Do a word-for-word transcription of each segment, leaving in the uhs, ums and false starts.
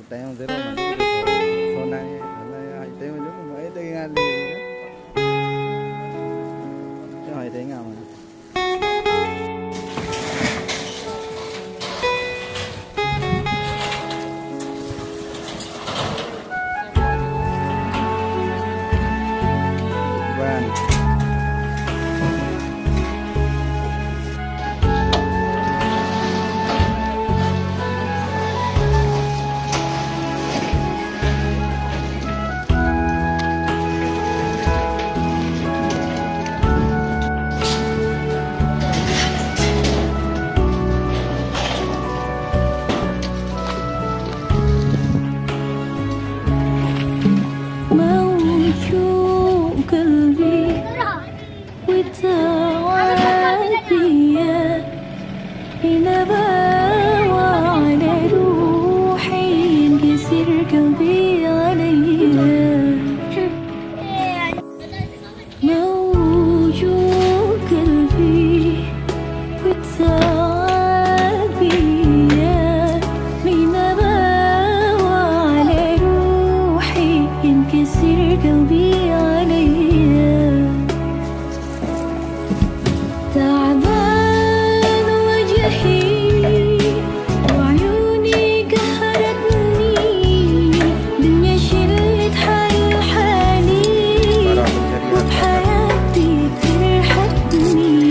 Tayong zero mah. Sonai, sonai, ai tayong zero mah, ai tayong ngalih. Tayong ai tayong ngalih. موج قلبي وتعبي، ينبع على روحي، ينكسر قلبي عليا. موج قلبي وتعبي، ينبع على روحي، ينكسر قلبي عليا. تعبان وجهي وعيوني قهرتني، دنيا شلت حال حالي، وبحياتي ترحتني.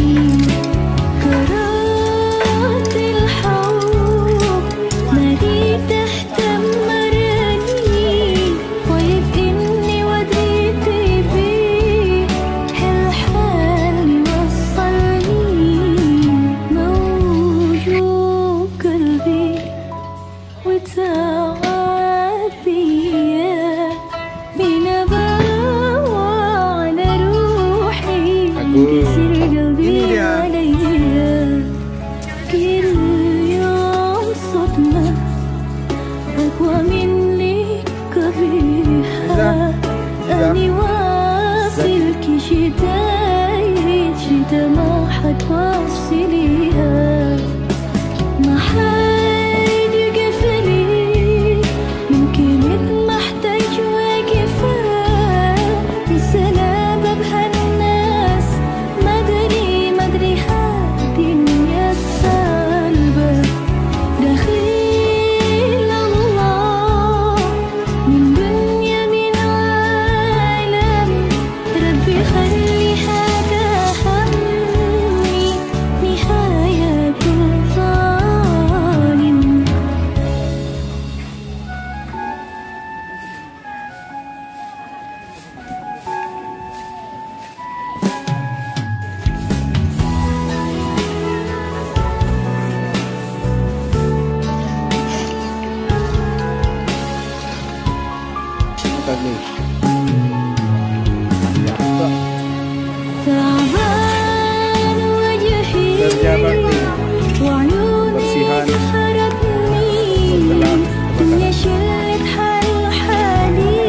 كرهت الحب، ما ريت تمرني، ويب إني ودريت بيه، هالحال وصلني. موج قلبي وتعبي، بنبوة على روحي، انكسر قلبي عليا. كل يوم صدمة أقوى من اللي قبلها. أني واصل كل شي داير، شي ما حتوصليها. ما حد يوقف لي، ممكن ما احتاج واقفة. بس أنا ببهى الناس، ما أدري، ما أدري هالدنيا السالبة. دخيل الله من دنيا، من عالم، ربي خلي هذا همي نهاية الظالم. تعبان وجهي، kerja bakti, وعيوني kebersihan, قهرتني، setelah الدنيا شلت حال حالي،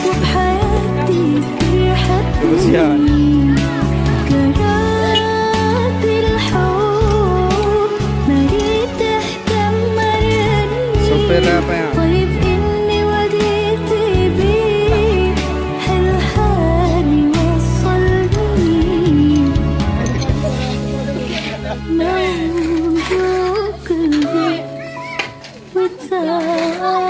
وبحياتي ترحتني. Kebersihan. كرهت الحب، ما ريت تمرني. Sopir apa ya? طيب إني وديت بيه، هالحال وصلني. موج قلبي وتعبي.